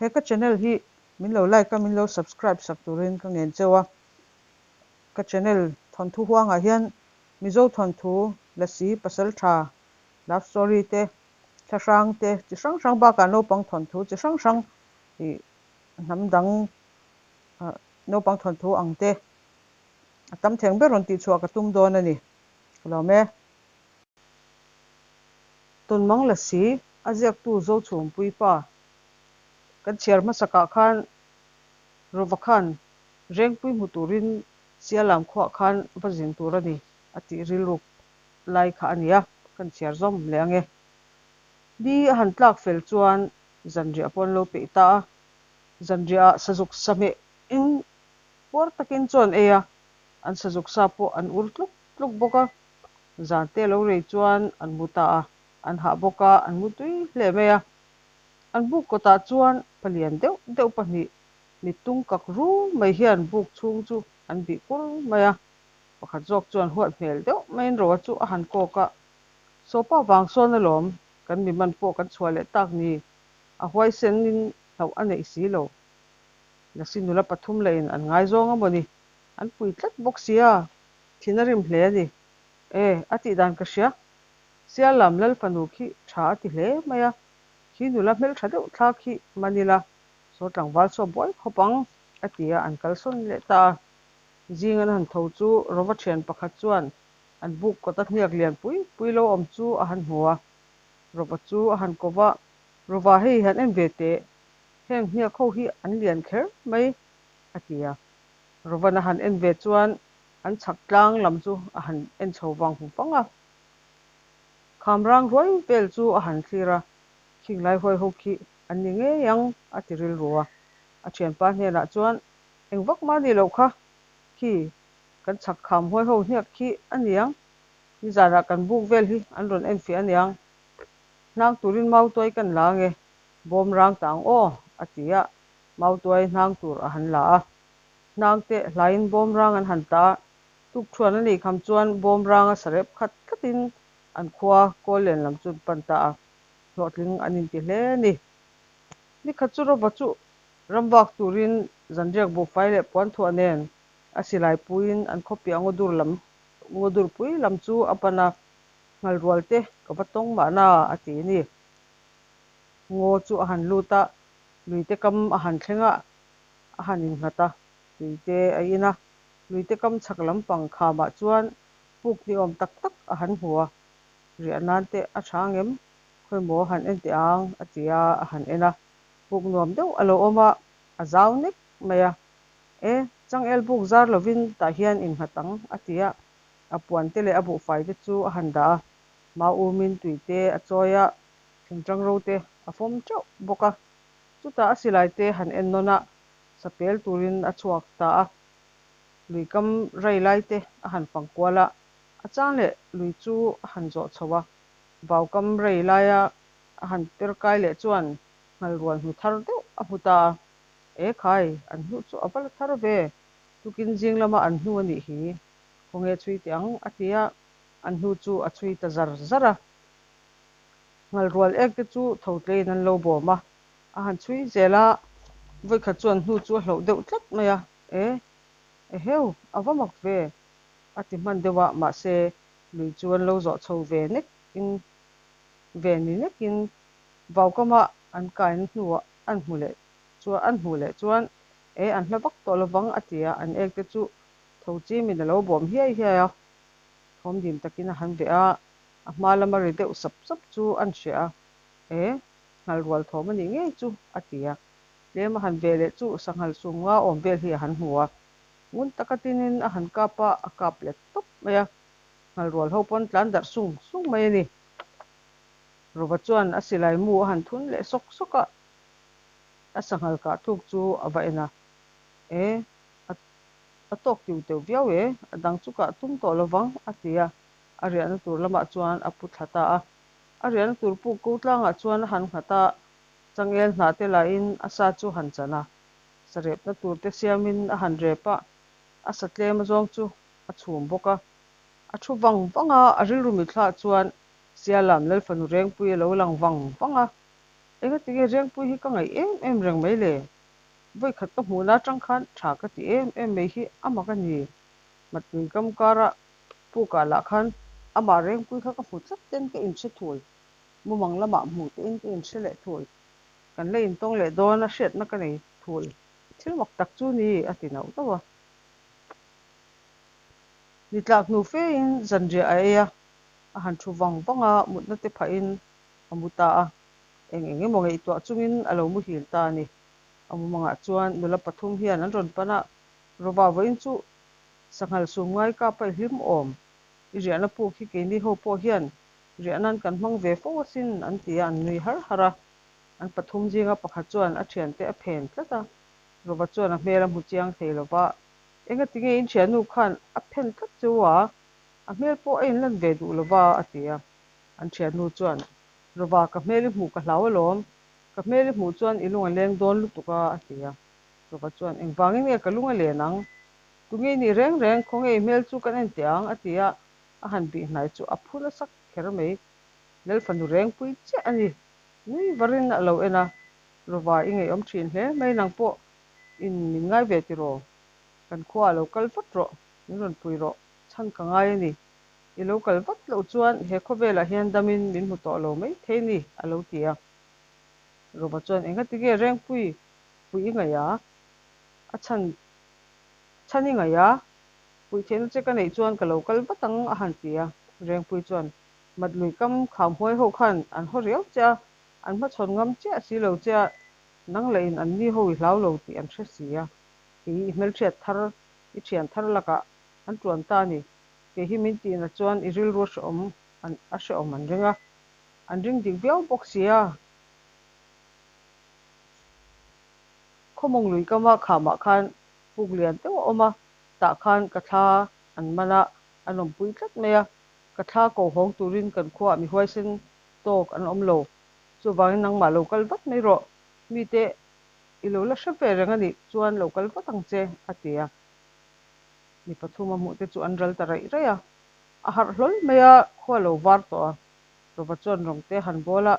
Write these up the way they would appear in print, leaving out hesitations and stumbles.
He ka channel hi min lo like a, min lo subscribe sak turin ka ngen cheu a. Ka channel thawnthu huangah hian Mizo thawnthu, Lasi, Pasaltha, love story te, thlahrang te chi hrang hrang bakah naupang thawnthu chi hrang hrang ih hnam dang naupang thawnthu ang te a tam theng ber rawn tihchhuah ka tum dawn a ni. Ka lawm e. Tawnmang Lasi a ziaktu Zochhumpui pa kan chhiar hmasakah khan Rova khan Rengpui hmu turin Sialam khuah khan va zin tur a ni a tih rilruk lai kha a ni a, kan chhiar zawm leh ang e. Ni a han tlak fel chuan zanriah pawh an lo peih ta a, zanriahah sazuk sa hmehin puar takin chuan ei a, an sazuk sa pawh an ur tluk tluk bawk a. Zan te lo rei chuan an mu ta a, an hah bawk a, an mu tui hle mai a. An buk kawtah chuan palian deuh deuh pahnih Mittung kak ru mai hian buk chhung chu an bih kur mai a, pakhat zawk chuan huat hmel deuh maiin Roa chu a han kawk a, Sawpa vang sawn alawm, kan mi man pawh kan chhuah leh tak ni, a huaisenin hlauh a neih si lo. Lasi nula pathum lahin an ngaizawng a mawni, an pui tlat bawk sia, thin a rim hle a ni. E, a tih dan ka hria, Sialam Lal fanu khi tha a ti hle mai a, khi nula hmeltha deuh thla khi man ila, Saw tlangval saw buai khawp ang, a ti a, an kalsawn leh ta a. Zing an han tho chu Rova thian pakhat chuan an buk kawta hniak lian pui pui lo awm chu a han hmu a. Rova chu a han ko va, Rova hei han en ve teh, heng hniak ho hi an lian kher mai, a ti a. Rovan a han en ve chuan an chhak tlang lam chu a han en chho vang vang a. Khamrang ruai vel chu a han thlir a, Khinglai huai ho khi an ni ngei ang, a ti rilru a. A thianpa hnenah chuan, Eng vak mah ni loh kha, khi kan chhak kham huai ho hniak khi a niang, nizanah kan buk vel hi an rawn enfiah a niang. Hnang turin mautuai kan la ange, bawm rang ta ang aw, a ti a, mautuai hnang tur a han la a. Hnang te hlaiin bawm rang an han ta a, tukthuan a nih kham chuan bawm ranga sarep khat tlatin an khua kawl len lam chu an pan ta a. Hlawhtling an inti hle a ni. Nikhat chu Rova chu ram vak turin zanriak buhfai leh puanthuah nen a silai puiin an khawpiah ngawdur lam ngawdur pui lam chu a pan a, nghal rual te ka va tawng mahna a ti a ni. Ngaw chu a han lut a, luite kam a han thleng a, a han innghat a, tuite a in a, luite kam chhak lampang khamah chuan puk ni awm tak tak a han hmu a, Riah nan te a tha ngem? Khawimaw han en teh ang a ti a, a han en a. Buk nuam deuh a lo awm a, a zau nek mai a. E, changel buk zar lovin tah hian innghat ang a ti a. A puan te leh a buhfai te chu a han dah a. Mau umin tui te a chawi a, thingtang ro te a fawm teuh bawk a. Chutah a silai te han en nawn a, sapel turin a chhuak ta a. Luikam rai lai te a han fang kual a, A chang leh lui chu a han zawh chho a, vaukam rei laia a han per kai leh chuan nghal rual hnu thar deuh a hmu ta a. E khai, an hnuh chu a va la thar ve, tukin zing lama an hnu a nih hi, khawnge chhui teh ang a ti a, an hnu chu a chhui ta zar zar a. Nghal rual ek te chu tho tleiin an lo bawm a, a han chhui zel a, vawikhat chu an hnu chu a hloh deuh tlat mai a, E, eheu, a va mak ve, A ti hman deuh a, mahse lui chu an lo zawh chho ve nek in ve ni nek in vaukama an kaina hnuah an hmu leh chuan an hmuh leh chuan e an hla vak tawh lovang a ti a, an ek te chu tho chimin a lo bawm hiai hiai a, thawm dim takin a han veh a, a hma lama ri deuh sap sap chu an hria a, e nghal rual thawm a nih ngei chu a ti a, tlem a han veh leh chu sanghal sum nga awm vel hi a han hmu a. Ngun taka tinin a han kap a, a kap let tawp mai a, nghalrual ho pawn tlan darh sung sung mai a ni. Rova chuan a silai mu a han thun leh sawk sawk a, a sanghal kah tluk chu a va en a, E, a a tawk tiu teuh viau e, a dang chu kah tum tawh lo vang, a ti a, a riahna tur lamah chuan a pu thla ta a. A riahna tur puk ko tlangah chuan a han nghat a, changel hnah te lahin a sa chu han chan a, Sarepna tur te siamin a han rep a, a sa tlem azawng chu a chhum bawk a. A thu vang vang a, a rilru mithla chuan Sialam Lalfanu Rengpui a lo lang vang vang a. Engatinge Rengpui hi ka ngaih em em reng mai le? Vawikhat ka hmuhna atang khan tha ka ti em em mai hi a mak a ni. Matlui kam kara pukah lah khan amah Rengpui kha ka hmu tlat ten ka inhre thul. Mumang lamah hmu tein ka inhre leh thul. Kan la intawng leh dawn a hriatna ka nei thul. Thil mak tak chu ni, a ti nauh nauh a. Ni tlak hnu fein zanriah a ei a, a han thu vang vang a, mutna te phahin a mu ta a. Eng eng emaw ngaihtuah chungin a lo muhil ta a ni. A mumangah chuan nula pathum hian an rawn pan a, Rova vawiin chu sanghal sum ngai kap a i hlim awm, i riahna puk hi keini ho pawh hian riah nan kan hmang ve fo asin an ti a, an nui har har a. An pathum zinga pakhat chuan a thiante a phen tlat a, Rova chuan a hmel a hmu chiang thei lova, Engatinge in thiannu khan a phen tlat che u a, a hmel pawh a inlan ve duh lova a ti a. An thiannu chuan, Rova, ka hmel i hmuh ka hlau alawm, ka hmel i hmuh chuan i lung a leng dawn lutuk a a ti a. Rova chuan, Engvangin nge ka lung a len ang? Tunge i nih reng reng, khawnge i hmel chu kan en teh ang a ti a, a han bih hnai chu a phu nasa kher mai. Lalfanu rengpui chiah a ni. Nui varin a lo en a, Rova i ngeiawm thin hle mai nang pawh in min ngai ve tiraw? Kan khua a lo kal vat rawh, min rawn pui rawh, chhan ka ngai a ni. I lo kal vat loh chuan he khawvelah hian damin min hmu tawh lo mai thei ni, a lo ti a. Rova chuan engatinge Rengpui pui i ngaih a? A chhan chhan i ngaih a? Puih theihna che ka neih chuan ka lo kal vat ang, a han ti a. Rengpui chuan Matlui kam khamhuai ho khan an haw riau che a, an hmachhawn ngam chiah si lo che a, nang leh in an ni ho i hlau lo tih an hre si a, kei i hmelhriat thar, i thian thar lakah an tuan ta a ni. Kei hi min tihna chuan i rilru a hrehawm an a hrehawm an ring a, an ring dik viau bawk si a. Khawmawng lui kama khamah khan puk lian deuh a awm a, tah khan ka thla an man a, an awmpui tlat mai a. Ka thla ko hawng turin kan khuaah mi huaisen tawk an awm lo. Chuvangin nangmah lo kal vat mai rawh. Mite i lo la hre ve reng a nih chuan lo kal vat ang che, a ti a. Mi pathum a hmuh te chu an ral ta raih raih a. A harh hlawl mai a, khua lo var tawh a. Rova chuan rawng te han bawl a,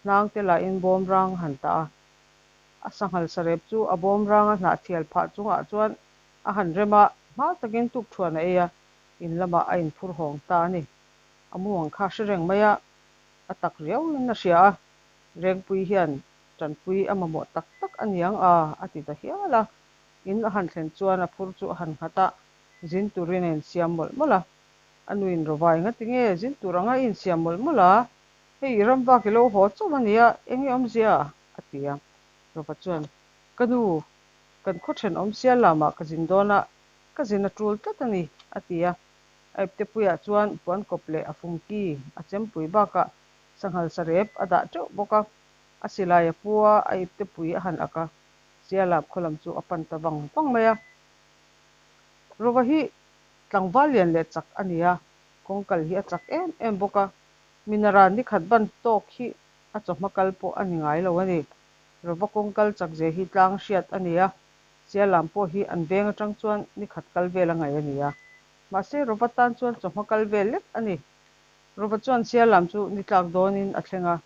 hnang te lahin bawm rang a han tah a. A sanghal sarep chu a bawm ranga hnah thial phah chungah chuan a han rem a, hma takin tukṭhuan a ei a. In lamah a inphur hawng ta a ni. A muang kha hre reng mai a, a tak riauin a hria a, Rengpui hian tanpui a mamawh tak tak a niang a, a ti ta hial a. In a han thlen chuan a phur chu a han nghat a, zin turin a insiam mawlh mawlh a. A nuin Rovai ngati nge zin tur anga i insiam mawlh mawlh a, hei i ram vak i lo haw chauh a nia, eng nge awmzia? a ti a. Rova chuan, Ka nu, kan khaw thenawm sial lamah ka zin dawn a, Ka zin a tul tlat a ni, a ti a. A iptepuiah chuan puan kawp leh a fungki a chempui bakah sanghal sarep a dah teuh bawk a. A silai a pu a, a iptepui a han ak a, Sialap khaw lam chu a pan ta vang vang mai a. Rova hi tlangval lian leh chak a ni a, kawngkal hi a chak em em bawk a. Minara ni khat ban tawk hi a chawhma kal pawh a ni ngai lo a ni. Rova kawngkal chak zia hi tlang hriat a ni a, Sialam pawh hi an veng atang chuan ni khat kal vel a ngaih a ni a. Mahse, Rova tan chuan chawhma kal vel lek a ni. Rova chuan Sialam chu ni tlak dawnin a thleng a,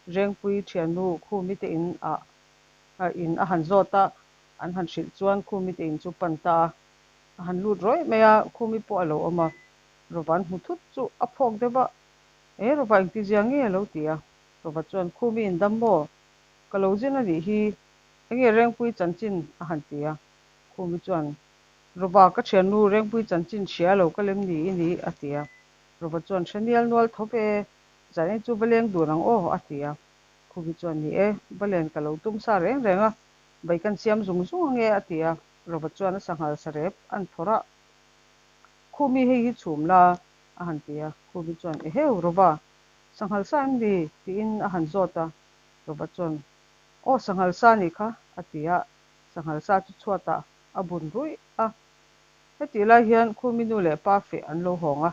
Rengpui thiannu Khumi te in ah in a han zawt a, an han hrilh chuan Khumi te in chu pan ta a. A han lut rawih mai a, Khumi pawh a lo awm a. Rova'n hmu thut chu a phawk deuh a, E Rova engtizia nge a lo ti a. Rova chuan Khumi in dam maw? Ka lo zin a nih hi. Enge Rengpui chanchin a han ti a, Khumi chuan, Rova, ka thiannu Rengpui chanchin hria lo ka lem ni i ni, a ti a. Rova chuan, Hre nial nual tho ve, zanin chu va leng dun ang aw, a ti a. Khumi chuan, Ni e, va len ka lo tum sa reng reng a, bai kan siam zung zung ange, a ti a. Rova chuan a sanghal sarep an phawrh a, Khumi hei hi chhum la, a han ti a. Khumi chuan, Eheu, Rova, sanghal sa em ni? tiin a han zawt a. Rova chuan, Aw sanghal sa nih kha, a ti a, sanghal sa chu chhuatah a bun ruih a. Hetih lai hian Khumi nu leh pa feh an lo hawng a,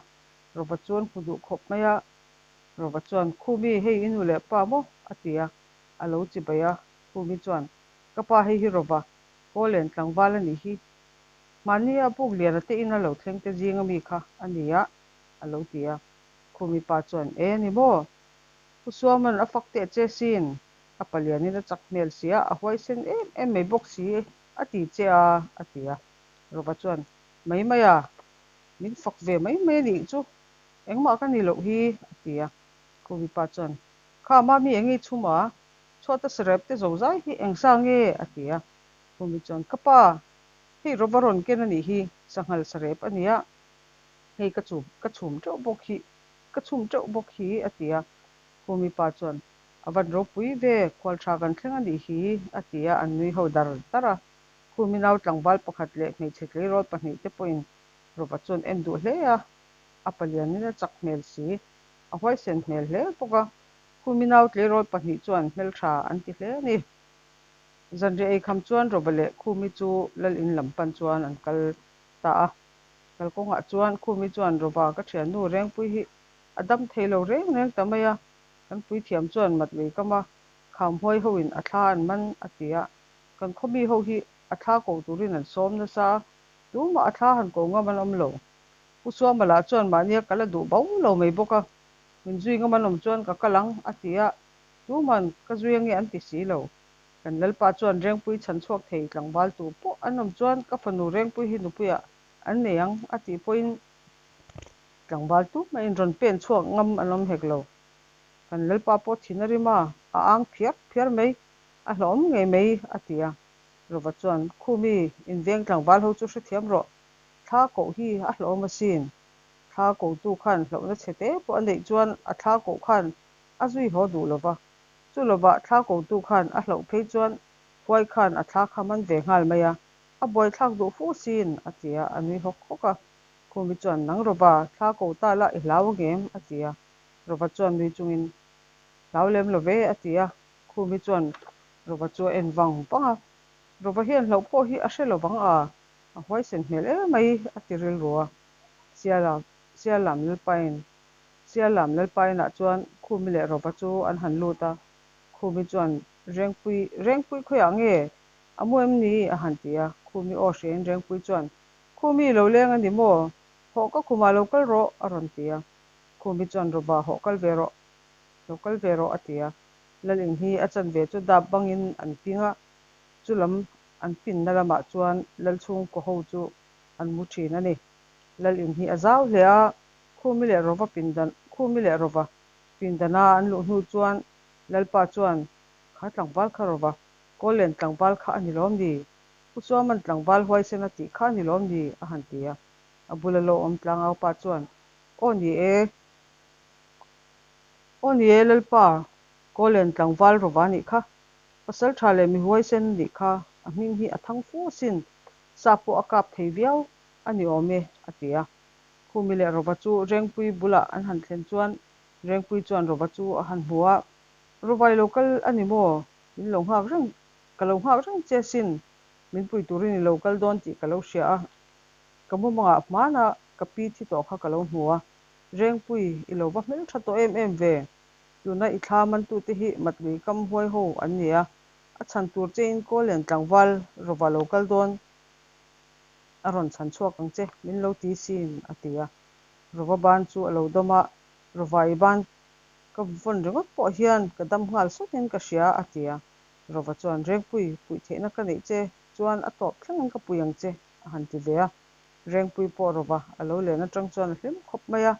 Rova chuan hmu duh khawp mai a. Rova chuan, Khumi, hei i nu leh pa maw? a ti a, a lo chi bai a. Khumi chuan, Ka pa hei hi Rova, Kawlen tlangval a nih hi. Mahnia buk liana te ina lo thleng te zing ami kha a ni a, a lo ti a. Khumi pa chuan, E ni maw? Pu Suaman a fak teh che sin. A palianin a chak hmel si a, a huaisen em em mai bawk si a ti che a, a ti a. Rova chuan, Mai mai a, min fak ve mai mai a nih chu, engmah ka ni loh hi, a ti a. Khuvi pa chuan, Kha mami eng i chhum a, chhuata sarep te zo zai hi eng sa nge? a ti a. Khumi chuan, Ka pa, hei Rova rawn ken a nih hi, sanghal sarep a nia, hei ka chum ka chhum teuh bawk hi, ka chhum teuh bawk hi, a ti a. Khumi pa chuan, A van ropui ve, khual tha kan thleng a nih hi, a ti a, an nui ho dar dar a. Khumi nau tlangval pakhat leh hmeichhe tleirawl pahnih te pawhin Rova chuan en duh hle a, a palianin a chak hmel si, a huaisen hmel hle bawk a. Khumi nau tleirawl pahnih chuan hmeltha an ti hle a ni. Zanriah ei kham chuan Rova leh Khumi chu lal in lam pan chuan an kal ta a. Kalkawngah chuan Khumi chuan Rova ka thiannu Rengpui hi a dam thei lo reng reng ta mai a, kan puithiam chuan mat lui kam a, kham huai hoin a thla an man a ti a, kan khawmi ho hi a thla ko turin an sawm nasa a, tumah a thla han ko ngam an awm lo. Pu Suama lah chuan mahnia kal a duh bo lo mai bawk a, min zui ngam an awm chuan ka kal ang a ti a, tuman ka zui ange an ti si lo. Kan Lalpa chuan Rengpui chhan chhuak thei tlangval tu pawh an awm chuan ka fanu Rengpui hi nupuiah an nei ang a tih pawhin Tlangval tu maiin rawn pen chhuak ngam an awm hek lo. Kan Lalpa pawh thin a rim a, a ang phiar phiar mai, a hlauhawm ngei mai, a ti a. Rova chuan, Khumi, inveng tlangval ho chu hrethiam rawh, thla koh hi a hlauhawm asin. Thla kohtu khan hlauhna chhe te pawh a neih chuan a thla koh khan a zui haw duh lo va. Chu lovah thla kohtu khan a hlauh phei chuan huai khan a thla kha man ve nghal mai a, a buaithlak duh fu sin, a ti a, a nui hawk hawk a. Khumi chuan, Nang Rova, thla ko ta la i hlau angem? a ti a. Rova chuan nui chungin, Hlau lem lo ve, a ti a. Khumi chuan Rova chu a en vang vang a. Rova hian hlauh pawh hi a hre lo vang a, a huaisen hmel emai, a ti rilru a. Siala, Sialam Lalpain, Sialam Lalpainah chuan Khumi leh Rova chu an han lut a. Khumi chuan, Rengpui, Rengpui khawiah nge? A mu em ni? a han ti a. Khumi aw hriain Rengpui chuan, Khumi lo leng a ni maw? Hawh ka khumah lo kal rawh, a rawn ti a. Khumi chuan Rova hawh kal ve rawh, lo kal ve rawh a ti a. Lalin hi a chanve chu dap bangin an ping a, chu lam an pinna lamah chuan lal chhungkaw ho chu an mu thin a ni. Lalin hi a zau hle a, Khumi leh Rova pindan, Khumi leh Rova pindana an luh hnu chuan Lalpa chuan, Kha tlangval kha Rova, Kawllen tlangval kha a ni lawm ni? Pu Chuaman tlangval huaisen a tih kha a ni lawm ni? a han ti a. A bula lo awm tlangau pa chuan, Aw ni e, aw ni e Lalpa, Kawlen tlangval rawva nih kha, pasal tha leh mi huaisen nih kha, a hming hi a thang fu asin, sa pawh a kap thei viau a ni awm e, a ti a. Khumi leh Rawva chu Rengpui bulah an han thlen chuan Rengpui chuan Rawva chu a han hmu a, Rawva i lo kal a ni maw? Min lo nghak reng Ka lo nghak reng che sin, min pui turin i lo kal dawn tih ka lo hria a, ka mumangah hmana ka pi thi tawh kha ka lo hmu a, Rengpui, i lo va hmeltha tawh em em ve, tuna i thla mantute hi Matlui kam huai ho an ni a, a chhan tur chein Kawllen tlangval rawva lo kal dawn a rawn chhan chhuak ang che, min lo ti sin, a ti a. Rawva ban chu a lo dawm a, Rawva i ban ka vawn ringawt pawh hian ka dam nghal sawtin ka hria, a ti a. Rova chuan, Rengpui, puih theihna ka neih che chuan a tawp thlengin ka pui ang che, a han ti ve a. Rengpui pawh Rova a lo len atang chuan a hlim khawp mai a.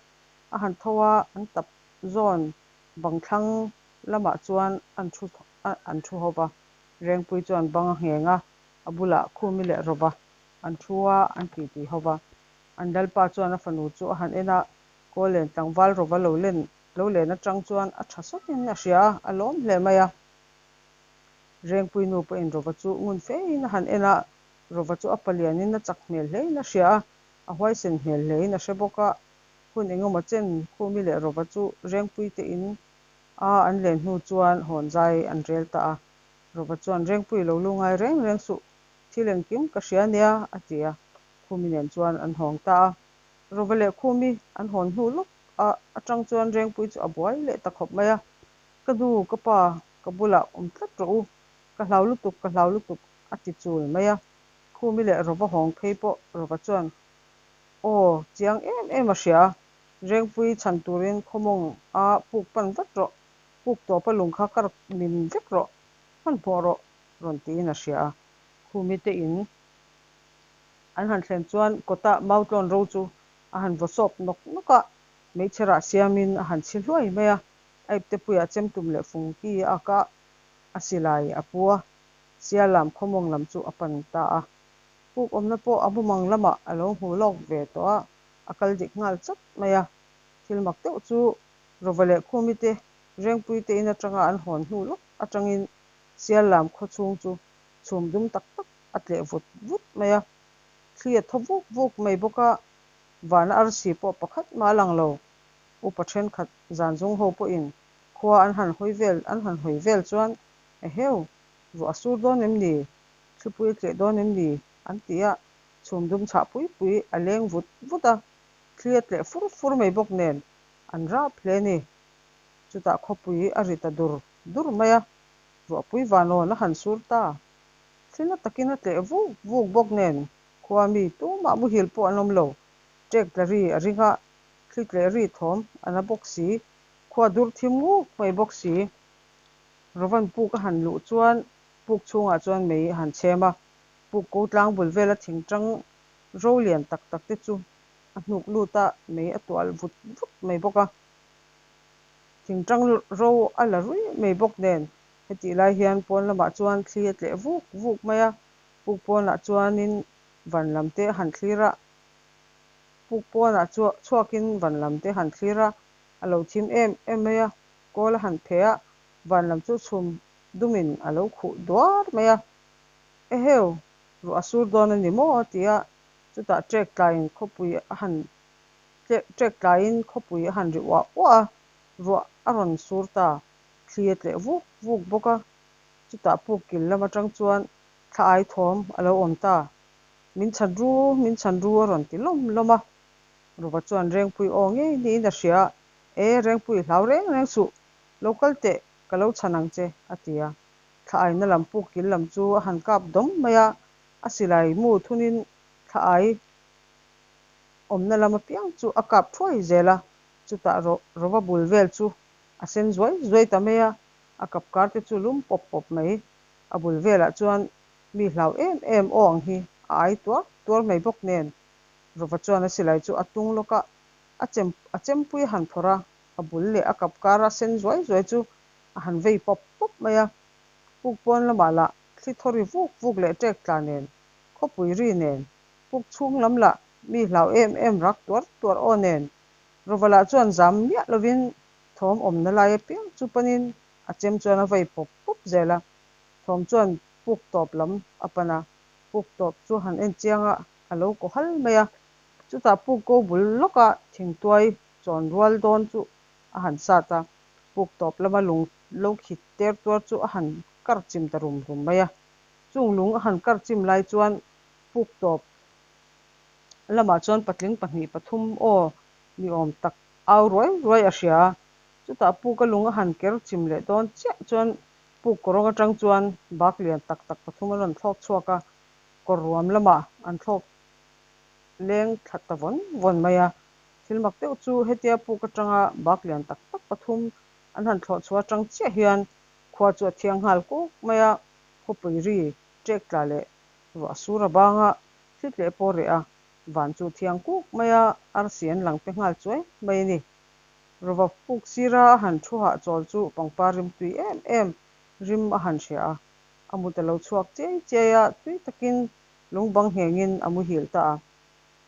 A han tho a, an tap zawn bang thlang lamah chuan an thu an thu ho va. Rengpui chuan bang a ngheng a, a bulah Khumi leh Rova an thu a, an titi ho va. An lalpa chuan a fanu chu a han en a, Kawllen tlangval Rova lo len lo len atang chuan a tha sawtin a hria a, a lawm hle mai a. Rengpui nu pawhin Rova chu ngun fein a han en a, Rova chu a palianin a chak hmel hlein a hria a, a huaisen hmel hlein a hre bawk a. Hun engemaw chen Khumi leh Rova chu Rengpui te in a an len hnu chuan hawn zai an rel ta a. Rova chuan Rengpui lo lu ngai reng reng suh, thil engkim ka hria nia, a ti a. Khumi nen chuan an hawng ta a. Rova leh Khumi an hawn hnu lawk a atang chuan Rengpui chu a buai leh ta khawp mai a. Ka nu, ka pa, ka bulah awm tlat rawh u, ka hlau lutuk, ka hlau lutuk, a ti chul mai a. Khumi leh Rova hawng phei pawh Rova chuan, Aw, chiang em em a hria, Rengpui chhan turin khawmawng a puk pan vat rawh. Puk tawpa lung kha kar mim vek rawh, hmanhmawh rawh, rawn tiin a hria a. Khumi te in an han thlen chuan kawta mautlawn ro chu a han vaw sawp nawk nawk a, meichherah siamin a han chhi hluai mai a. A iptepuiah chemtum leh fungki a ak a, a silai a pu a, Sialam khawmawng lam chu a pan ta a. Puk awmna pawh a mumang lamah a lo hmu lawk ve tawh a, a kal dik nghal chat mai a. Thil mak deuh chu Rova leh Khumi te Rengpui te in atanga an hawn hnu lawk atangin Siallam khaw chhung chu chhum dum tak tak a tleh vut vut mai a, thli a thaw vuk vuk mai bawk a, vana arsi pawh pakhat mah a lang lo. Upa thenkhat zan zung ho pawhin khua an han hawi vel an han hawi vel chuan Eheu, ruah a sur dawn em ni? Thlipui a tleh dawn em ni? an ti a, chhum dum chhah pui pui a leng vut vut a, thli a tleh fur fur mai bawk nen an rap hle a ni. Chutah khawpui a ri ta dur dur mai a, ruahpui vanawn a han sur ta. Thli na takin a tleh vuk vuk bawk nen khua mi tumah muhil pawh an awm lo. Ṭek tla ri a ring a, thli tleh ri thawm a na bawk si, khua dur thim nguk mai bawk si. Rovan puk a han luh chuan puk chhungah chuan mei a han chhem a, puk ko tlang bul vela thingṭang ro lian tak tak te chu a hnuk lut a, mei a tual vut vut mai bawk a. Thingṭang ro a la ruih mai bawk nen hetih lai hian pawn lamah chuan thli a tleh vuk vuk mai a, puk pawnah chuanin van lam te a han thlir a, puk pawnah chhuakin van lam te a han thlir a, a lo thim em em mai a, kawl a han phe a, van lam chu chhum dumin a lo khuh duar mai a, Eheu, ruah a sur dawn a ni maw? a ti a, chutah ṭek tlaiin khawpui a han Ṭek tlaiin khawpui a han ri uah uah a, ruah a rawn sur ta, thli a tleh vuk vuk bawk a. Chutah puk kil lam atang chuan thla ai thawm a lo awm ta. Min chhan ru, min chhan ru a rawn ti lawm lawm a. Ruva chuan Rengpui aw ngei niin a hria a, E Rengpui hlau reng reng suh, lo kal teh, ka lo chhan ang che, a ti a. Thla aina lam puk kil lam chu a han kap dawm mai a, a silai mu thunin thla ai awmna lam apiang chu a kap thuai zel a, chutah Rova bul vel chu a sen zuai zuai ta mai a, a kap kar te chu lum pawp pawp mai. A bul velah chuan mi hlau em em aw ang hi a ai tuar tuar mai bawk nen Rova chuan a silai chu a tung lawk a, a chem a chempui a han phawrh a, a bul leh a kap kara sen zuai zuai chu a han vei pawp pawp mai a. Puk pawn lamah lah thli thaw ri vuk vuk leh ṭek tla nen, khawpui ri nen Puk chhung lam lah mi hlau em em rak tuar tuar aw nen Rovala chuan zam miah lovin thawm awmna lai apiang chu panin a chem chuan a vei pawp pawp zel a, thawm chuan puk tawp lam a pan a, puk tawp chu han en chiang a, a lo kaw hal mai a, chutah puk ko bul lawka thingtuai chawn rual dawn chu a han sat a, puk tawp lama lung lo khit ter tuar chu a han kar chim ta rum rum mai a, chung lung a han kar chim lai chuan Puk tawp lamah chuan patling pahnih pathum aw ni awm tak au ruai ruai a hria a, chutah puk a lung a han ker chim leh dawn chiah chuan puk kawrawng atang chuan bak lian tak tak pathum an rawn thlawk chhuak a, kawr ruam lamah an thlawk leng thla ta vawn vawn mai a. Thil mak deuh chu hetia puk atanga bak lian tak tak pathum an han thlawh chhuah atang chiah hian khua chu a thiang nghal kuk mai a, khawpui ri ṭek tla leh Ruah sur a bang a, thli tleh pawh reh a, van chu thiang kuk mai a, arsi an lang pe nghal chuai mai a ni. Rova puk sira a han thu hahchawl chu pangpar rim tui em em rim a han hria a, a mut a lo chhuak chiai chiai a, tui takin lung bang nghengin a muhil ta a.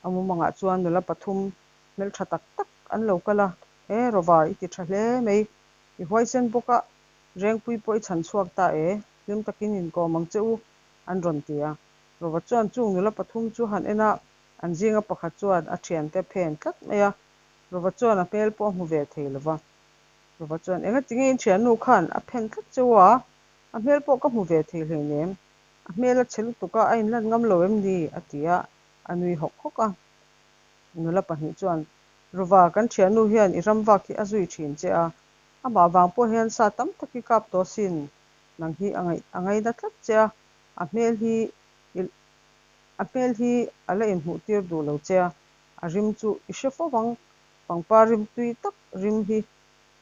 A mumangah chuan nula pathum hmeltha tak tak an lo kal a, E Rova, i ti tha hle mai, i huaisen bawk a, Rengpui pawh i chhan chhuak ta e, hlim takin inkawm ang che u, an rawn ti a. Rova chuan chung nula pathum chu han en a, an zinga pakhat chuan a thiante phen tlat mai a. Rova chuan a hmel pawh a hmu ve thei lo va. Rova chuan, Enga tinge in thiannu khan a phen tlat che u a? A hmel pawh ka hmu ve thei hleinem. A hmel a chhe lutuk a, a inlan ngam lo em ni? a ti a, a nui hawk hawk a. Nula pahnih chuan, Rova, kan thiannu hian i ram vak hi a zui thin che a, amah vang pawh hian sa tam tak i kap tawh asin. Nang hi a ngaih a ngaina tlat che a, a hmel hi i a hmel hi a la inhmuh tir duh lo che a, a rim chu i hre fo ang, pangpar rim tui tak rim hi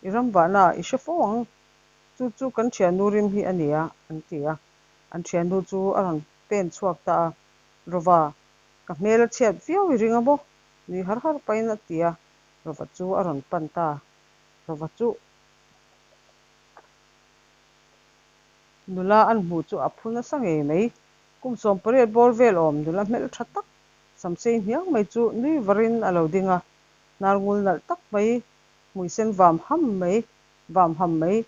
i ram vahna ah i hre fo ang. Chu chu kan thiannu rim hi a nia, an ti a. An thiannu chu a rawn pen chhuak ta a. Rova, ka hmel a chhiat viau i ring a maw? Nui har har pahin a ti a. Rova chu a rawn pan ta. Rova chu nula an hmuh chu a phu nasa ngei mai. Kum 18 bawr vel awm nula hmeltha tak samsei hniang mai chu nui varin a lo ding a. Hnar ngul nalh tak mai, hmuisen vam ham mai, vam ham mai,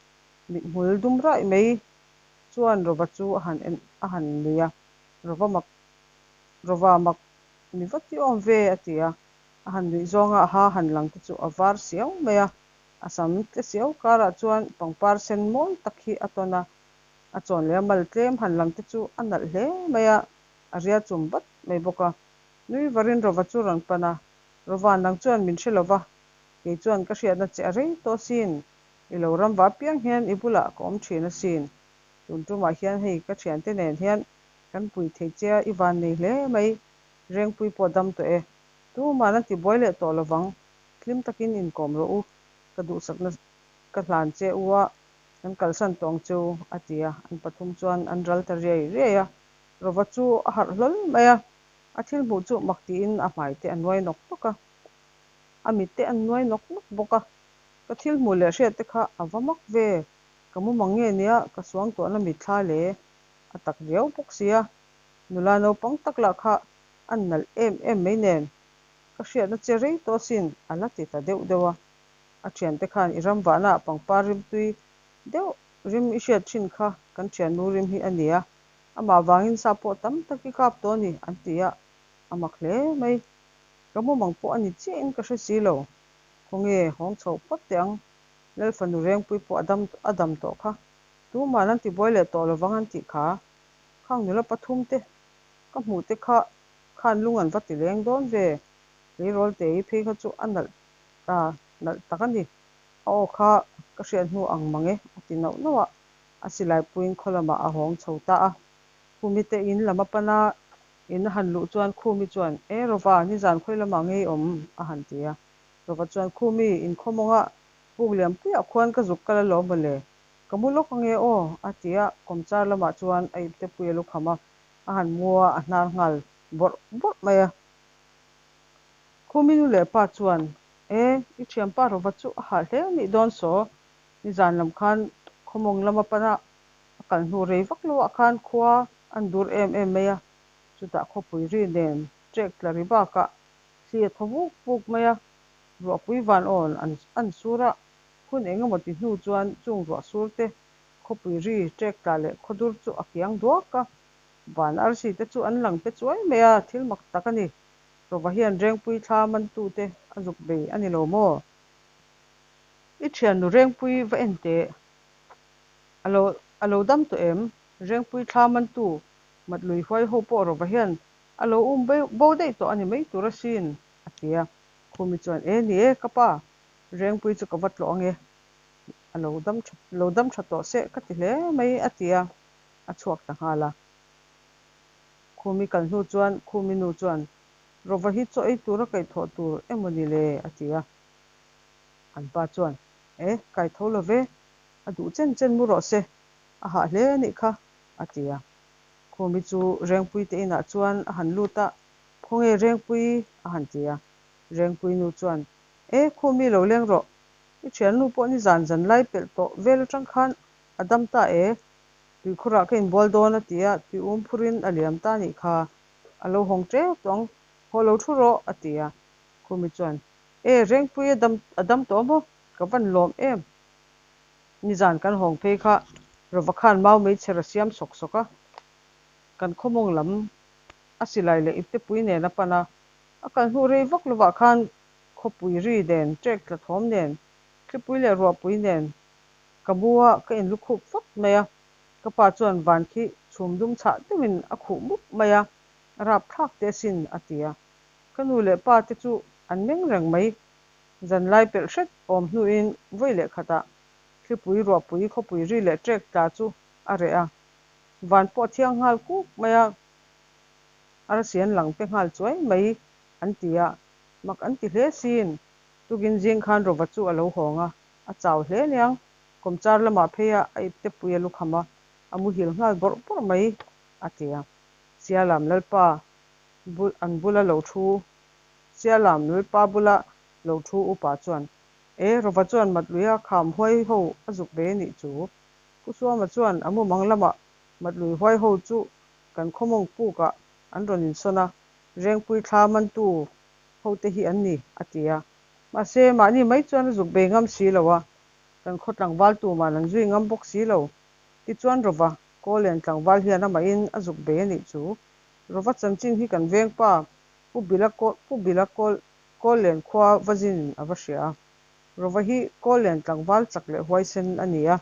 mithmul dum raih mai chuan Rova chu a han en a han nui a. Rova mak Rova mak mi va ti awm ve a ti a. A han nuih zawnga a ha han lang te chu a var siau mai a. A sam tle siau karah chuan pangpar sen mawi tak hi a tawn a. A chawn leh a mal tlem han lang te chu a nalh hle mai a, a ria chum bat mai bawk a. Nui varin Rova chu rawn pan a, Rova nang chuan min hre lo va, kei chuan ka hriatna che a rei tawh asin. I lo ram va piang hian i bulah ka awm thin asin. Tun tumah hian hei ka thiante nen hian kan pui thei che a, i van nei hle mai. Rengpui pawh dam tawh e. Tuman an tibuai leh tawh lovang. Hlim takin inkawm rawh u, ka duhsakna ka hlan che u a, kan kalsan tawh ang che u, a ti a. An pathum chuan an ral ta riai riai a. Rova chu a harh hlawl mai a, a thil hmuh chu mak tiin a hmai te a nuai nawk nawk a, a mit te an nuai nawk nawk bawk a. Ka thil hmuh leh hriat te kha a va mak ve, ka mumang nge nia ka suangtuahna mitthla le a tak riau bawk sia, nula naupang tak lah kha an nalh em em mai nen ka hriatna che rei tawh asin a la ti ta deuh deuh a. A thiante khan i ram vahnaah pangpar rimtui deuh rim i hriat thin kha kan thiannu rim hi a nia, amah vangin sa pawh tam tak i kap tawh a ni an ti a, a mak hle mai. Ka mumang pawh a ni chiahin ka hre si lo. Khawnge hawng chhoh phawt teh ang, Lalfanu Rengpui pawh a dam a dam tawh kha. Tuman an tibuai leh tawh lovang an tih kha. Khang nula pathum te ka hmuh te kha khan lung an va ti leng dawn ve. Tleirawl te i phei kha chu a nalh ta nalh tak a ni. A aw kha ka hriat hnu ang mang e a ti nauh nauh a. A silai puiin khaw lamah a hawng chho ta a. Khumi te in lam a pan a, in a han luh chuan Khumi chuan, E Rova, nizan khawi lamah ngei awm? a han ti a. Rova chuan, Khumi, in khaw mawnga puk liam puiah khuan ka zuk kal alawm mawle. Ka mu lawk ange aw, a ti a, kawmchar lamah chuan a ipte pui a lukham a, a han mu a, a hnar nghal bawrh bawrh mai a. Khumi nu leh pa chuan, E, i thianpa Rova chu a hah hle nih dawn saw, nizan lam khan khawmawng lama pana a kal hnu rei vak loah khan khua an dur em em mai a, chutah khawpui ri nen trek tla ri bakah thli a thaw vuk vuk mai a, ruahpui van awn an an sur a, hun eng emaw ti hnu chuan chung ruah sur te khawpui ri trek tla leh khawdur chu a kiang duak a, van arsi te chu an lang pe chuai mai a, thil mak tak a ni. Rova hian Rengpui thla mantute a zuk bei a ni lo maw? I thiannu Rengpui va en teh. A lo a lo dam tawh em? Rengpui thla mantu Matlui huai ho pawh Rova hian a lo um bo daih tawh a ni mai tur asin, a ti a. Khumi chuan, E ni e, ka pa, Rengpui chu ka va tlawh ange, a lo dam tha lo dam tha tawh se ka ti hle mai, a ti a, a chhuak ta nghal a. Khumi kal hnu chuan Khumi nu chuan, Rova hi chaw ei tura kaihthawh tur emaw ni le? a ti a. An pa chuan, E, kai tho lo ve, a duh chen chen mu rawh se, a hah hle a nih kha, a ti a. Khumi chu Rengpui te inah chuan a han lut a, Khawnge Rengpui? a han ti a. Rengpui nu chuan, E, Khumi lo leng rawh, i thiannu pawh nizan zan lai pelh tawh vel atang khan a dam ta e, tuikhurah ka inbual dawn a ti a, tui um phurin a liam ta a nih kha, a lo hawng tep tawh ang, haw lo thu rawh, a ti a. Khumi chuan, E, Rengpui a dam a dam tawh maw? Ka van lawm em? Nizan kan hawng phei kha Rova khan mau meichher a siam sawk sawk a, kan khawmawng lam a silai leh iptepui nen a pan a, a kal hnu rei vak lovah khan khawpui ri nen, trek tla thawm nen, thlipui leh ruahpui nen ka mu a, ka inlukhup fawt mai a, ka pa chuan van khi chhum dum chhah deuhin a khuh mup mai a, a rapthlak teh asin a ti a. Ka nu leh pa te chu an meng reng mai. Zanlai pelh hret awm hnuin vawi leh khatah thlipui ruahpui khawpui ri leh trek tla chu a reh a. Van pawh a thiang nghal kuk mai a, arsi an lang pe nghal chuai mai an ti a, mak an ti hle sin. Tukin zing khan Rova chu a lo hawng a, a chau hle aniang. Kawmchar lamah phei a, a iptepui a lukham a, a muhil nghal bawrh bawrh mai, a ti a. Sialam Lalpa bul an bula lo thu Sialam Lalpa bula lo thu upa chuan, E, Rova chuan Matluia kham huai ho a zuk bei a nih chu. Pu Suama chuan a mumang lamah Matlui huai ho chu kan khawmawng pukah an rawn insawn a, Rengpui thla mantu hote hi an ni, a ti a. Mahse, mahni mai chuan a zuk bei ngam si lo a, kan khaw tlangval tuman an zui ngam bawk si lo. Tichuan Rova, Kawllen tlangval hian amahin a zuk bei a nih chu. Rova chanchin hi kan vengpa Pu Bila Pu Bila Kawllen khua va zinin a va hria a. Rova hi Kawllen tlangval chak leh huaisen a ni a,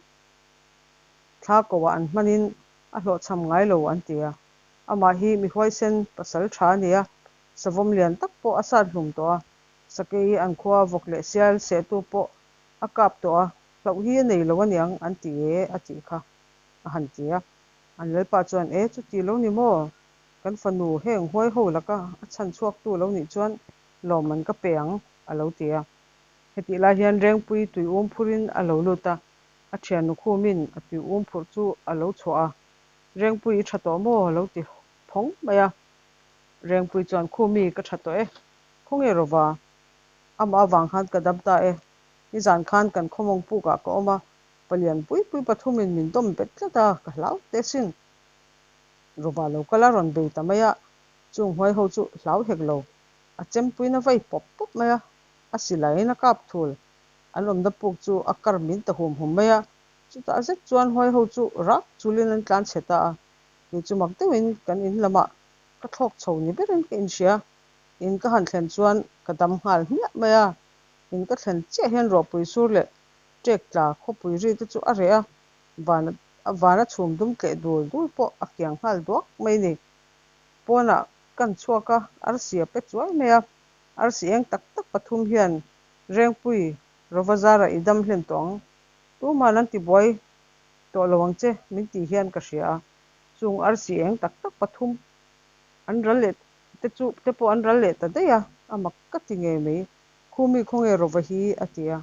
thla koah an hmanin a hlawhchham ngai lo an ti a. Amah hi mi huaisen pasal tha a ni a, savawm lian tak pawh a sat hlum tawh a, sakei an khua vawk leh sial sehtu pawh a kap tawh a, hlauh hi a nei lo aniang an ti e a tih kha a han ti a. An lalpa chuan e chuti lo ni maw? Kan fanu heng huai ho laka a chhan chhuaktu lo nih chuan lawmman ka pe ang a lo ti a. Hetih lai hian Rengpui tui um phurin a lo lut a, a thiannu khumin a tui um phurh chu a lo chhuah a, Rengpui i tha tawh maw? a lo ti phawng mai a. Rengpui chuan Khumi ka tha tawh e, khawnge Rova? Amah avang khan ka dam ta e. Nizan khan kan khawmawng pukah ka awm a, palian pui pui pathumin min dawm bet tlat a, ka hlau teh sin. Rova lo kal a rawn bei ta mai a, chung huai ho chu hlau hek lo. A chempuiin a vai pawp pawp mai a, a silaiin a kap thul. An awmna puk chu a kar min ta hum hum mai a, chutah zet chuan huai ho chu rak chulin an tlan chhe ta a. Kei chu mak deuhin kan in lamah ka thlawk chho ni berin ka inhria. In ka han thlen chuan ka dam nghal hmiah mai a, in ka thlen chiah hian ruahpui sur leh ṭek tla khawpui ri te chu a reh a, van a van a chhum dum tleh dul dul pawh a kiang nghal duak mai ni. Pawnah kan chhuak a, arsi a pe chuai mai a, arsi eng tak tak pathum hian Rengpui Rova zara i dam hlen tawh ang, tuman an tibuai tawh lo ang che min tih hian ka hria a, chung arsi eng tak tak pathum an ral leh te chu te pawh an ral leh ta daih a, a mak ka ti ngei mai. Khumi khawnge Rova hi a ti a,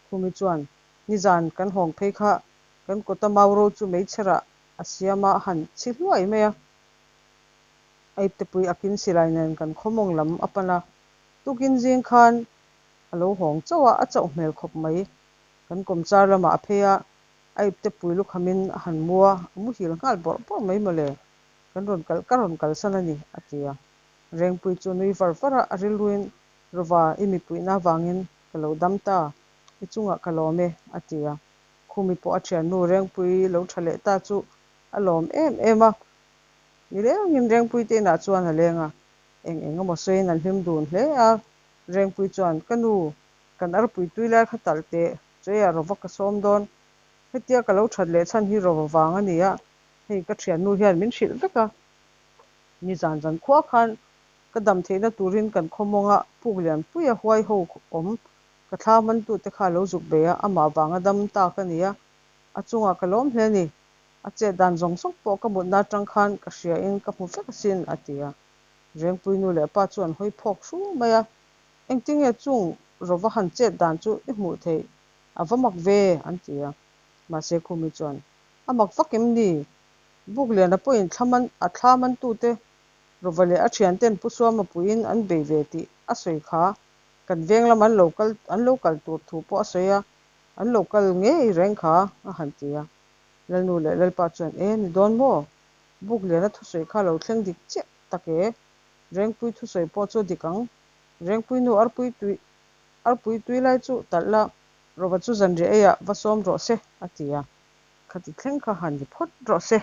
Khumi chuan nizan kan hawng phei kha kan kawta mauro chu meichherah a siam a, a han chhi hluai mai a. A iptepui akin silai nen kan khawmawng lam a pan a, tukin zing khan a lo hawng chauh a, a chauh hmel khawp mai. Kan kawmchar lamah a phei a, a iptepui lukhamin a han mu a, a muhil nghal bawrh bawrh mai mawle. Kan rawn kal ka rawn kalsan a ni, a ti a. Rengpui chu nui var var a, a rilruin, Rova, i mipuihna avangin ka lo dam ta, i chungah ka lawm e, a ti a. Khumi pawh a thiannu Rengpui lo tha leh ta chu a lawm em em a. Nilengin Rengpui te inah chuan a leng a, eng eng emaw sawiin an hlim dun hle a. Rengpui chuan, Ka nu, kan arpui tui lai kha talh teh, chawia Rova ka sawm dawn. Hetia ka lo that leh chhan hi Rova vang a ni a, Hei ka thiannu hian min hrilh vek a, nizan zan khua khan ka dam theihna turin kan khawmawnga puk lianpuia huai ho awm ka thla hmantute kha lo zuk bei a, amah vanga dam ta ka ni a, a chungah ka lawm hle a ni. A chet dan zawng zawng pawh ka mutna atang khan ka hria in ka hmu vek asin, a ti a. Rengpui nu leh pa chu an hawi phawk hru mai a, Engtinge chung rova han chet dan chu i hmuh theih? A va mak ve, an ti a. Mahse Khumi chuan, A mak vak em ni? Bukliana pawhin thlaman a thla mantute Rova leh a thianten Pu Suama puiin an bei ve tih a sawi kha. Kan veng lam an lo kal an lo kal tur thu pawh a sawi a, an lo kal ngei reng kha a han ti a. Lalnu leh Lalpa chuan, E, ni dawn maw? Bukliana thusawi kha lo thleng dik chiah tak e. Rengpui thusawi pawh chu a dik ang. Rengpui nu arpui tui arpui tui lai chu talh la, Rova chu zanriah eiah va sawm rawh se, a ti a. Khati thleng kha han ni phawt rawh se.